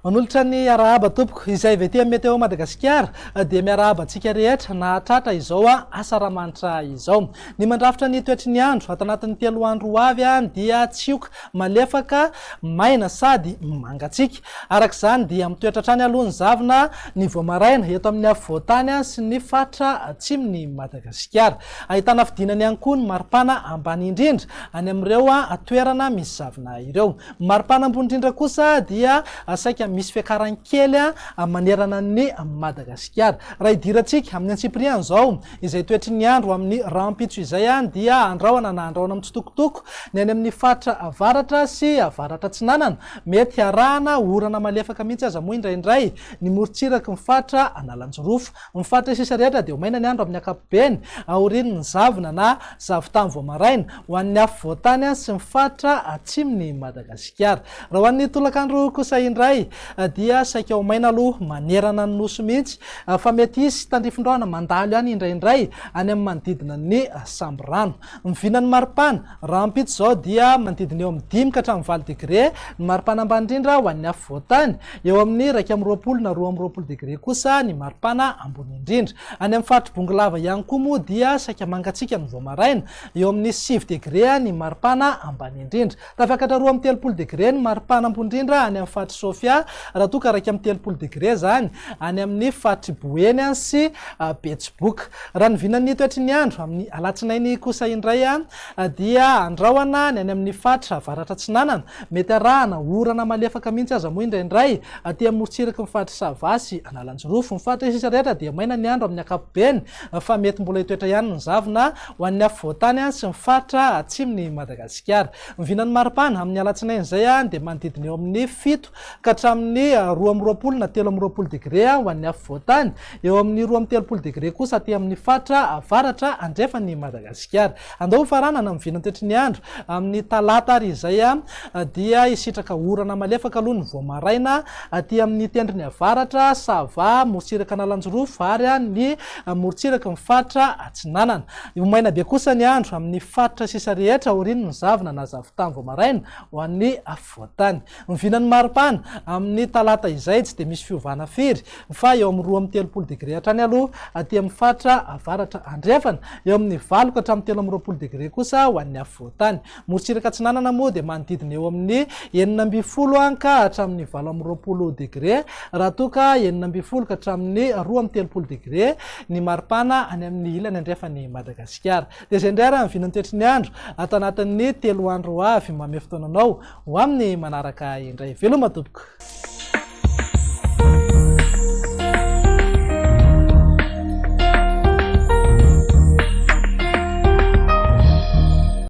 Manolotra ny arahaba tompoko. Izay avy aty amin'ny Météo Madagasikara dia miarahaba antsika rehetra nahatratra izao asaramanitra izao. Ny mandrafitra ny toetry ny andro ato anatin'ny 3 andro ho avy dia tsioka malefaka, maina sady mangatsiaka. Araka izany dia mitoetra hatrany aloha ny zavona ny vao maraina eto amin'ny afovoan-tany sy ny faritra atsimon'i Madagasikara. Ahitana fidinany ihany koa ny maripana ambany indrindra any amin'ireo toerana misy zavona ireo. Ny maripana ambony indrindra kosa dia saika misy fiakarany kely manerana an'i Madagasikara. Raha idirantsika amin'ny antsipiriany izao izay toetry ny andro amin'ny rahampitso izay dia andrahona na andrahona mitsitokotoko ny any amin'ny faritra avaratra sy avaratra atsinanana. Mety harahana orana malefaka mihitsy aza moa indraindray ny morontsiraky ny faritra Analanjirofo. Ny faritra sisa rehetra dia ho maina ny andro amin'ny ankapobeny aorian'ny zavona na zavon-tany vao maraina, ho an'ny afovoan-tany sy ny faritra atsimon'i Madagasikara. Raha ho an'ny tolakandro kosa indray dia saika ho maina aloha manerana ny Nosy mihitsy fa mety hisy tandrifin-drahona mandalo ihany indraindray any amin'ny manodidina ny Sambirano. Ny vinan'ny maripana, rahampitso izao dia manodidina eo amin'ny 5 ka hatramin'ny 8 degre ny maripana ambany indrindra ho an'ny afovoan-tany, eo amin'ny 21 na 22 degre kosa ny maripana ambony indrindra. Any amin'ny faritr'i Bongolava ihany koa moa dia saika mangatsiaka ny vao maraina, eo amin'ny 9 degre ny maripana ambany indrindra. Tafiakatra 32 degre ny maripana ambony indrindra any amin'ny faritr'i Sofia, raha toa ka 31 degre izany any amin'ny faritr'i Boeny sy Betsiboka. Raha ny vinan'ny toetry ny andro amin'ny alatsinainy kosa indray dia andrahona ny any amin'ny faritra avaratra atsinanana, mety arahana orana malefaka mihitsy aza moa indraindray aty amin'ny morontsiraky ny faritr'i Sava sy Analanjirofo. Ny faritra sisa rehetra dia maina ny andro amin'ny ankapobeny fa mety mbola hitoetra ihany ny zavona ho an'ny afovoan-tany sy ny faritra atsimon'i Madagasikara. Ny vinan'ny maripana amin'ny alatsinainy izay dia manodidina eo amin'ny 7 ka hatramin'ny 22 na 23 degre ho an'ny afovoan-tany, eo amin'ny 32 degre kosa aty amin'ny faritra avaratra andrefan'i Madagasikara. Andao hofaranana amin'ny vinantoetry ny andro amin'ny talata ary izay dia hisitraka orana malefaka aloha ny vao maraina aty amin'ny tendrony avaratra, Sava, morontsiraka Analanjirofo ary ny morontsiraky ny faritra atsinanana. Ho maina be kosa ny andro amin'ny faritra sisa rehetra aorian'ny zavona na zavon-tany vao maraina ho an'ny afovoan-tany. Ny vinan'ny maripana, amin'ny talata izay tsy dia misy fiovana firy fa eo amin'ny 32 degre hatrany aloha aty amin'ny faritra avaratra andrefana, eo amin'ny 8 ka hatramin'ny 23 degre kosa ho an'ny afovoan-tany. Morontsiraka atsinanana moa dia manodidina eo amin'ny 16 ka hatramin'ny 28 degre raha toa ka 16 ka hatramin'ny 32 degre ny maripana any amin'ny ilany andrefan'i Madagasikara. Dia izay indray ary ny vinantoetry ny andro ato anatin'ny 3 andro ho avy. Manome fotoana anao ho amin'ny manaraka indray. Veloma tompoko.